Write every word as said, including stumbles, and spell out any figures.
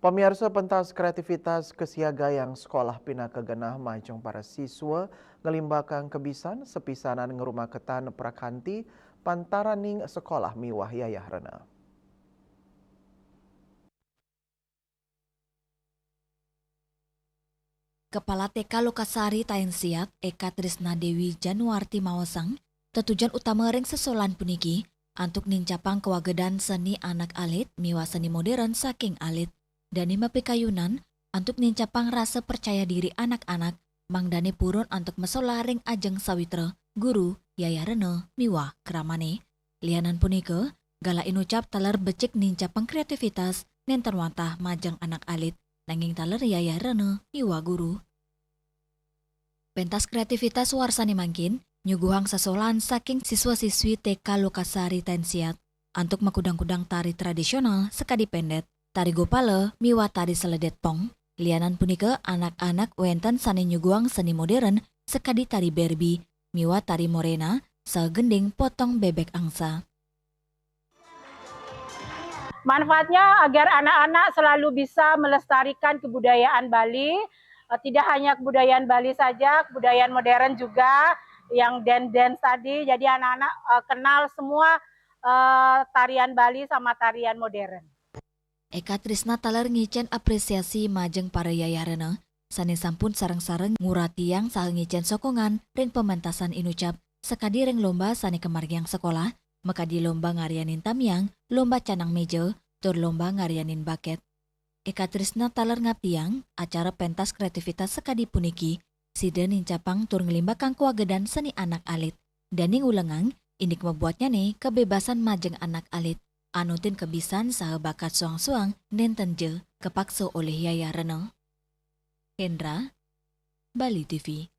Pamiarsa, pentas kreativitas kesiaga yang sekolah pina kagenah majeng para siswa ngelimbakang kebisan sepisanan ngrumaketan prakanti pantaraning sekolah miwah yayah rena. Kepala T K Lokasari Taensiat, Eka Trisna Dewi Januarti maosang, tetujon utama ring sesolan puniki antuk nincapang kawagedan seni anak alit miwah seni modern saking alit. Dane mapikayunan antuk nincapang rasa percaya diri anak-anak, mangdane purun antuk masolah ring ajeng sawitra, guru, yayah rena, miwah kramane. Lianan punika, galah inucap taler becik nincapang kreativitas nenten wantah majeng anak alit, nanging taler yayah rena miwah guru. Pentas kreativitas warsane mangkin nyuguhang sesolahan saking siswa-siswi T K Lokasari Taensiat antuk makudang-kudang tari tradisional sakadi pendet, tari gopala, miwah tari seledet pong. Lianan punika, anak-anak wenten sane nyuguhang seni modern sakadi tari Barbie miwah tari Morena saha gending potong bebek angsa. Manfaatnya agar anak-anak selalu bisa melestarikan kebudayaan Bali, eh, tidak hanya kebudayaan Bali saja, kebudayaan modern juga, yang dance-dance tadi. Jadi anak-anak, eh, kenal semua, eh, tarian Bali sama tarian modern. Eka Trisna taler ngicen apresiasi majeng para yayah rena sane sampun sareng-sareng nguratiang saha ngicen sokongan ring pementasan inucap sakadi ring lomba sane kamargiang sekolah, makadi lomba ngaryanin tamiang, lomba canang meja, tur lomba ngaryanin baket. Eka Trisna taler ngabdiang acara pentas kreativitas sakadi puniki sida nincapang tur nglimbakang kawagedan seni anak alit. Dane ngulengang indik mabuatnyane kabebasan majeng anak alit, anutin kebisan saha bakat suang-suang nenten ja kapaksa olih yayah rena. Hendra, Bali T V.